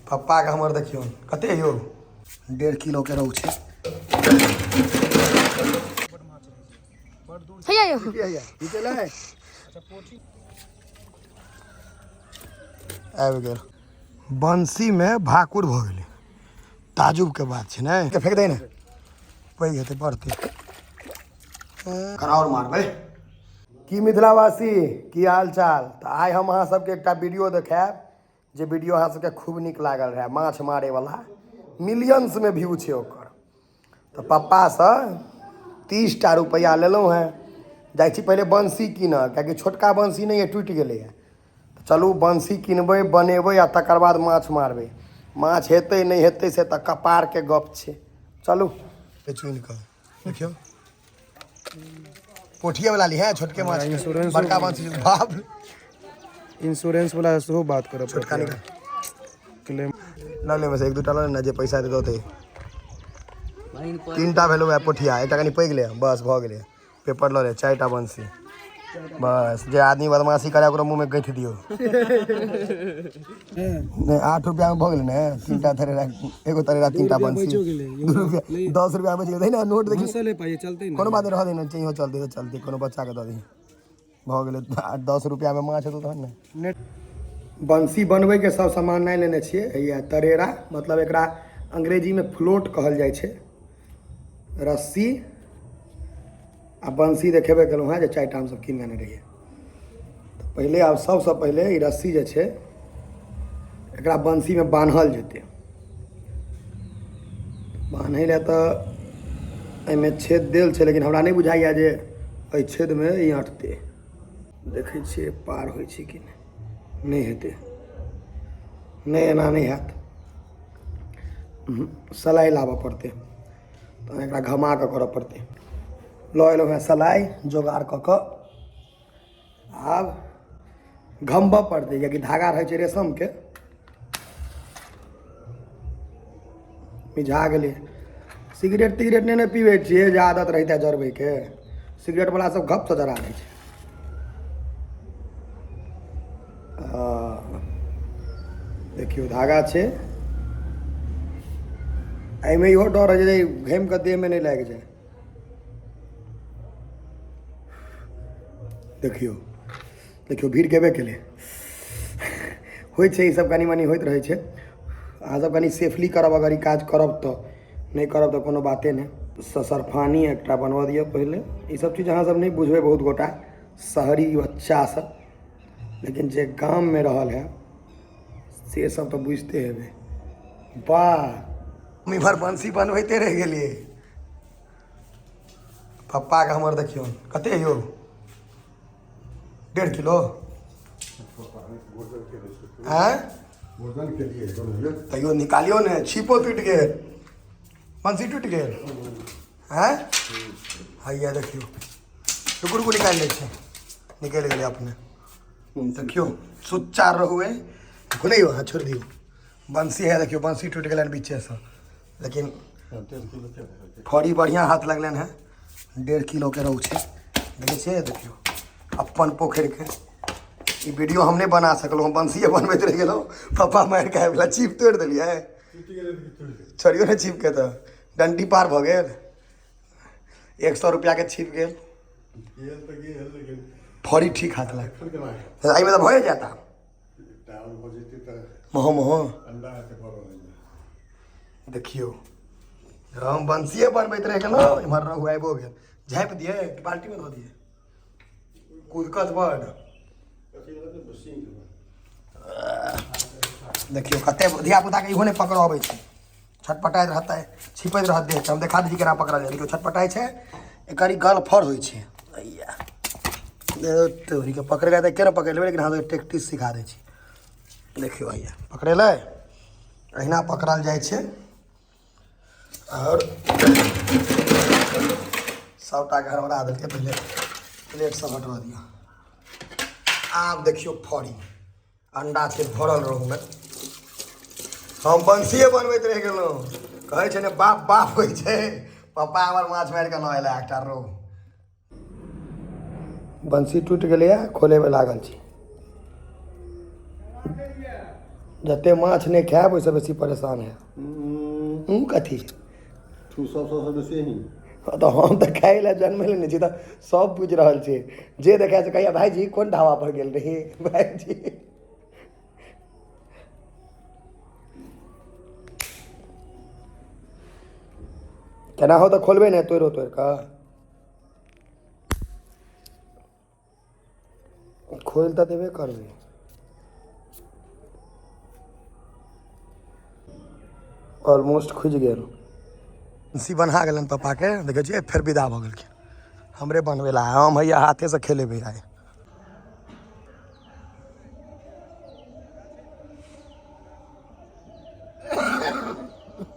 पप्पाके हमर देखियौ कते यौ 1.5 किलोके रहु छै। हैया यौ। आबि गेल बंसीमे भाकुर भऽ गेलै, ताजुबके बात छै ने। फेक दे ने, पैघ हेतै बढ़तै। आओर मारबै की मिथिलावासी, की हाल चाल? तऽ आइ हम अहाँ सबके एकटा वीडियो देखायब, जे वीडियो अहाँ सबके खूब नीक लागल रहए। माछ मारैवला मिलियंसमे व्यू छै ओकर। तऽ पप्पासँ 30 टा रुपैआ लेलहुँ हेँ, जाइ छी पहिले बंसी कीनऽ, किएकि छोटका बंसी नहि यऽ, टूटि गेलैए। तऽ चलू बंसी किनबै, बनेबै आ तकर बाद माछ मारबै। माछ हेतै नहि हेतै से तऽ कपारके गप छै। चलू चुनि कऽ देखियौ, पोठिए वाला ली है छोटके माछ इंश्योरेंस बड़का माछ बाप। इंश्योरेंस वाला सेहो बात करब। छोटका निकाल। क्लेम लऽ लेबै से एक दूटा लऽ ले ने, जे पैसा देतौ ते। तीनटा भेलौ है पोठिया, एकटा कनि पैघ ले, बस भऽ गेलै। पेपर लऽ ले, 4टा बंसी बस। जे आदमी बदमाशी करे ओकरो मुँहमे गैंथ दियौ। नहि, 8 रुपैआमे भऽ गेलै ने, 3टा तरेरा, एगो तरेरा, 3टा बंसी, 2 रुपैआ, 10 रुपैआ बचि गेलै ने। नोट देखी, कोनो बात नहि, रहऽ दे ने, चाहियो चलतै तऽ चलतै, कोनो बच्चाके दऽ दही। भऽ गेलै 10 रुपैआमे माछ हेतौ तहन ने। बंसी बनबैके सब सामान नहि लेने छियै। हैया तरेरा, मतलब एकरा अंग्रेजीमे फ्लोट कहल जाइ छै, रस्सी आ बंसी देखेबे केलहुँ हेँ जे 4टा हमसब कीन लेने रहियै। तऽ पहिले आब सबसँ पहिले ई रस्सी जे छै एकरा बंसीमे बान्हल जेतै। बान्है लए तऽ एहिमे छेद देल छै, लेकिन हमरा नहि बुझाइए जे एहि छेदमे ई अटतै। देखै छियै पार होइ छै कि नहि। नहि हेतै, नहि, एना नहि हैत, सलाइ लाबऽ पड़तै, तहन एकरा घमा कऽ करऽ पड़तै। लऽ एलहुँ हेँ सलाइ जोगाड़ कऽ कऽ, आब घमबऽ पड़तै, कियाकि धागा रहै छै रेशमके। मिझा गेलै। सिगरेट तिगरेट नहि ने पीबै छियै जे आदत रहितै जरबैके। सिगरेटवला सब गपसँ जरा दै छै। देखियौ धागा छै एहिमे, इहो डर होइ छै जे घामि कऽ देहमे नहि लागि जाय। देखियौ देखियौ, भीड़ गेबे केलै। होइ छै ई सब, कनि मनि होइत रहै छै। अहाँ सब कनि सेफली करब अगर ई काज करब तऽ, नहि करब तऽ कोनो बाते नहि। ससरफानी एकटा बनबऽ दिअ पहिले। ई सब चीज अहाँ सब नहि बुझबै बहुत गोटा शहरी बच्चा सब, लेकिन जे गाममे रहल है से सब तऽ बुझिते हेबै। वाह, हम इम्हर बंसी बनबैते रहि गेलियै। पप्पाके हमर देखियौ कते यौ, 1.5 किलो। आँय, तैयो निकालियौ ने। छिपो टूटि गेल, बंसी टूटि गेल। आँय, हैया देखियौ, रुकू रुकू, निकालि लै छै। निकलि गेलै अपने। देखियौ, सुच्चा रहू है, खुलैयौ। हाँ, छोड़ि दियौ। बंसी है, देखियौ, बंसी टूटि गेलनि बीचेसँ, लेकिन फड़ी बढ़िआँ हाथ लगलनि हेँ। 1.5 किलोके रहु छै, देखै छियै? देखियौ, अपन पोखरिके। ई वीडियो हम नहि बना सकलहुँ, हम बंसिए बनबैत रहि गेलहुँ। पप्पा मारि कऽ आबि गेला। चीप तोड़ि देलियै? छोड़ियौ ने चीपके, तऽ डंटी पार भऽ गेल। 100 रुपैआके छिप गेल, फड़ी ठीक हाथ लाग। एहिमे तऽ भए जायत आब। महो महो, देखियौ, हम बंसिए बनबैत रहि गेलहुँ, इम्हर रहू आबिओ गेल। झाँपि दियै कि बाल्टीमे धऽ दियै? कुदकत बड। देखियौ, कते धियापुताके इहो नहि पकड़ऽ अबै छै, छटपटाइत रहतै, छिपैत रहत देह। हम देखा दै छी केना पकड़ल जाइ। देखियौ, छटपटाइ छै, एकर ई गलफर होइ छै। अइया तोरीके, पकड़ेला तऽ केना पकड़ि लेबै, लेकिन अहाँ टैक्टिस सिखा दै छी। देखियौ, हैया पकड़ेलै, अहिना पकड़ल जाइ छै। आओर सबटा गड़बड़ा देलकै। पहिले प्लेट सब हटबऽ दिअ। आब देखियौ, फड़ी अंडा छै भरल रहूमे। हम बंसिए बनबैत रहि गेलहुँ। कहै छै ने, बाप बाप होइ छै। पप्पा हमर माछ मारि कऽ लऽ एला एकटा रोहु। बंसी टूटि गेलैए, खोलेमे लागल छी। जते माछ नहि खायब ओहिसँ बेसी परेशान हैब। हूँ कथी? तू सबसँ बेसी ही। तऽ हम तऽ खाय लए जन्मले नहि छी, तऽ सब बुझि रहल छै। जे देखै से कहैया भाइजी कोन ढाबा पर गेल रही भाइजी। केना हो तऽ खोलबै ने तोड़ि तोड़ि कऽ खोलि तऽ देबे करबै। ऑलमोस्ट खुजि गेल। बंसी बन्हा गेलनि पप्पाके, देखै छियै फेर विदा भऽ गेलखिन हमरे बनबै लए। हम हैया हाथेसँ खेलेबै आइ।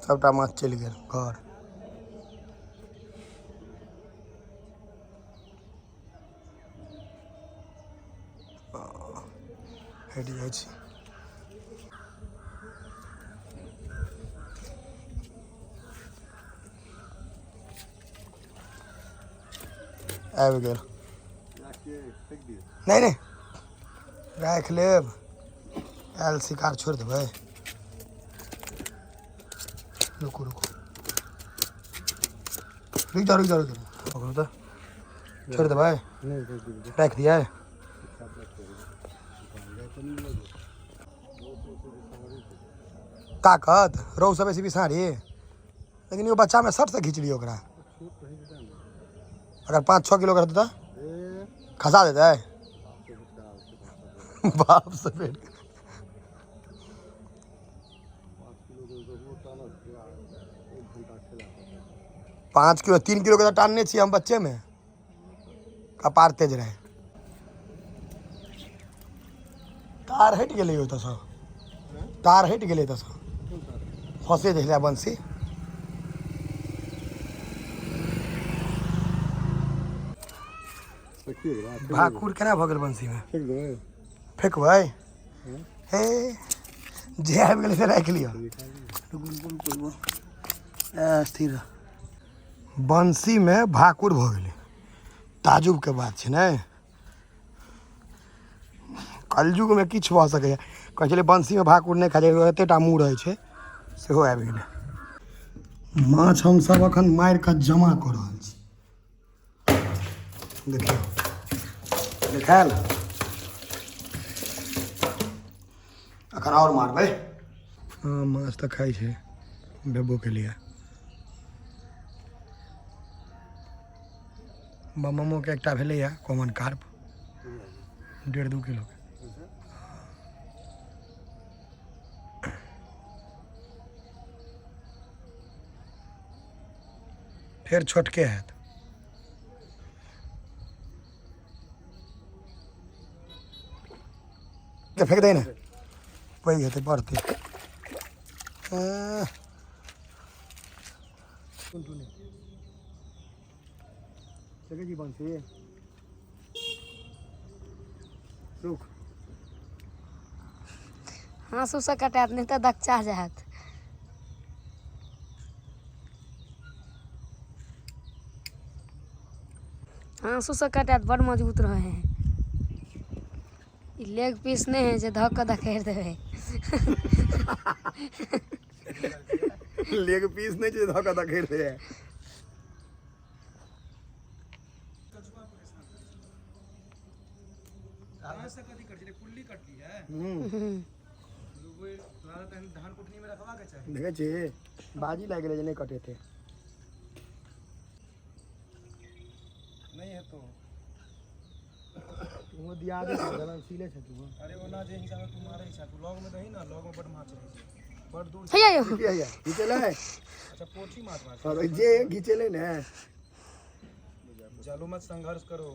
सबटा माछ चलि गेल घर। हटि जाइ छी। आबि गेल। नहि नहि, राखि लेब, आयल शिकार छोड़ि देबै। रुकू रुकू, रुकि जाउ रुकि जाउ रुकि जाउ, पकड़ू तऽ छोड़ि देबै, राखि दियै। ताकत रौ सब बेसी बिसारी, लेकिन यो बच्चा में सट से घींच लियो ओकरा। अगर 5-6 किलो के रहतै तऽ खसा देतै बाप से। फेर 5 किलो 3 किलो के तऽ टानने छियै हम बच्चे में, कपार तेज रहे। तार हटि गेलै ओतऽसँ, तार हटि गेलै एतऽसँ, फँसे जे छलै बंसी। भाकुर केना भऽ गेल बंसीमे? फेकबै हे, जे आबि गेलै से राखि लिअ। स्थिर बंसीमे भाकुर भऽ गेलै, ताजुबके बात छै ने। कलयुगमे किछु भऽ सकैए। कहै छलै बंसीमे भाकुर नहि खाइ छै, एतेक टा मुँह रहै छै, सेहो आबि गेलै। माछ हमसभ एखन मारि कऽ जमा कऽ रहल छी। देखियौ, देखायल? एखन आओर मारबै। हँ, माछ तऽ खाइ छै, भेबो केलियै। बममोके एकटा भेलैए कॉमन कार्प, 1.5-2 किलोके। फेर छोटके हैत। के फेंक दे ने, पैघ हेतै बढ़तै। देखै छी बंसी, रुक। हाँसूसँ कटायत नहि तऽ दकचा जायत। हाँसूसँ कटायत, बड़ मजबूत रहै है ई। लेग पीस नहि है जे धऽ कऽ धकेर देबै। लेग पीस नहि छै, धऽ कऽ धकेर दे। देखै छी बाजी लागि गेलै जे नहि कटेतै। नहि हेतौ। ओ दियादे छै, जलनशीले छै तू। अरे ओना जे हिसाबे तू मारै छा, तू लग में दही ना, लग में बड माछ रहै छै, बड दूर। हैया यौ। की हैया घिचेलै? अच्छा, पोठी माछ माछ। और जे घिचेलै ने। चलो मत, संघर्ष करो।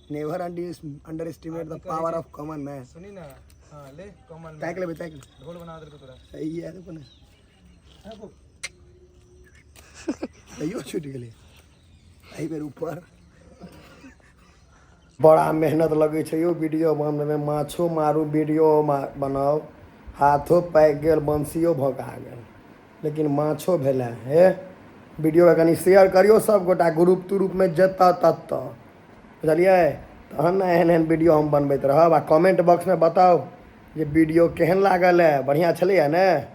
Never underestimate the power of common man. सुनी ना, हाँ ले कॉमन। ताकि लेबै, ताकि लेबै। ढोल बना देलको तोरा। सही है, देखो ने, तैयो छूटि गेलै एहि बेर ऊपर। बड़ा मेहनत लगै छै यौ वीडियो बनबैमे। माछो मारू, वीडियो बनाउ, हाथो पाकि गेल, बंसियो भोका गेल, लेकिन माछो भेलै हे। वीडियोके कनि शेयर करियौ सब गोटा ग्रुप तुरुपमे जतऽ ततऽ, बुझलियै? तहन ने एहन एहन वीडियो हम बनबैत रहब। आ कमेंट बॉक्समे बताउ जे वीडियो केहन लागल है। बढ़िआँ छलैए ने?